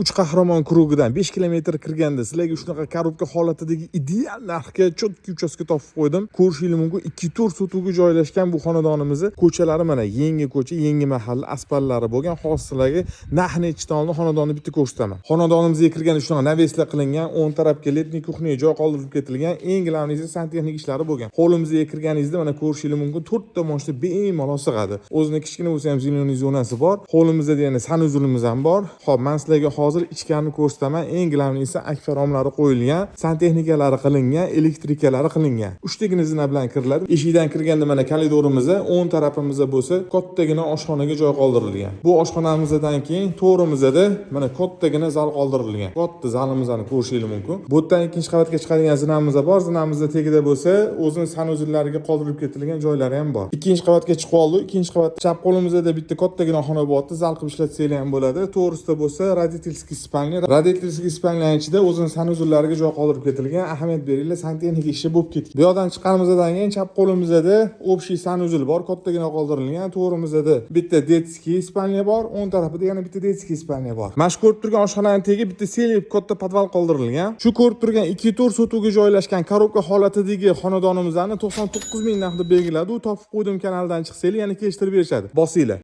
Uch Qahramon круг idan 5 kilometr kirganda sizlarga shunaqa коробка holatidagi ideal narxga чёткий uchastka topib qo'ydim. Ko'rishingiz mumkin, 2,4 sotixga joylashgan bu xonadonimizni ko'chalari mana yangi ko'cha, yangi mahalla, asfaltlari bo'lgan. Hozir sizlarga narx nechidan oldin xonadonni bitta ko'rsataman. Xonadonimizga kirganda shunaqa навес lar qilingan, o'ng tarafga летний кухня joy qoldirib ketilgan, eng главный si santexnik ishlari bo'lgan. Hovlimizga kirganingizda mana ko'rishingiz mumkin, to'rtta moshina bemalol sig'adi. O'zini kichkina bo'lsa ham зеленый zonasi bor. Hovlimizda yana санузел imiz ham bor. Xo'p, men sizlarga hozir ichkarini ko'rsataman. Eng главный si akfa romlari qo'yilgan, santexnikalari qilingan, elektrikalari qilingan. Uchtagina zina bilan kiriladi. Eshikdan kirganda mana koridorimizda o'ng tarafimizda bo'lsa kattagina oshxonaga joy qoldirilgan. Bu oshxonamizdan keyin to'g'rimizda mana kattagina zal qoldirilgan. Katta zalimizni ko'rishingiz mumkin. Bu yerdan ikkinchi qavatga chiqadigan zinamiz bor. Zinamizda tagida bo'lsa o'zini санузел lariga qoldirib ketilgan joylari ham bor. Ikkinchi qavatga chiqib oldik. Ikkinchi qavat chap qo'limizda bitta kattagina xona bo'lyapti. Zal qilib ishlatsanglar ham bo'ladi. To'g'risida bo'lsa родительский спальня. Родительский спальня ichida o'zini санузел lariga joy qoldirib ketilgan. Ahamiyat beringlar, santexnik ishi bo'lib ketgan. Bu yoqdan chiqqanimizdan keyin chap qo'limizda общий санузел bor, kattagina qoldirilgan. To'g'rimizda bitta детский спальня bor, o'ng tarafida yana bitta детский спальня bor. Mana shu ko'rib turgan oshxonaning tagi bitta selib katta podval qoldirilgan. Shu ko'rib turgan 2,4 sotixga joylashgan коробка holatidagi xonadonimizni 99 ming narxda belgiladi. U Topib qo'ydim kanalidan chiqsanglar, yana kelishtirib berishadi. Bosinglar.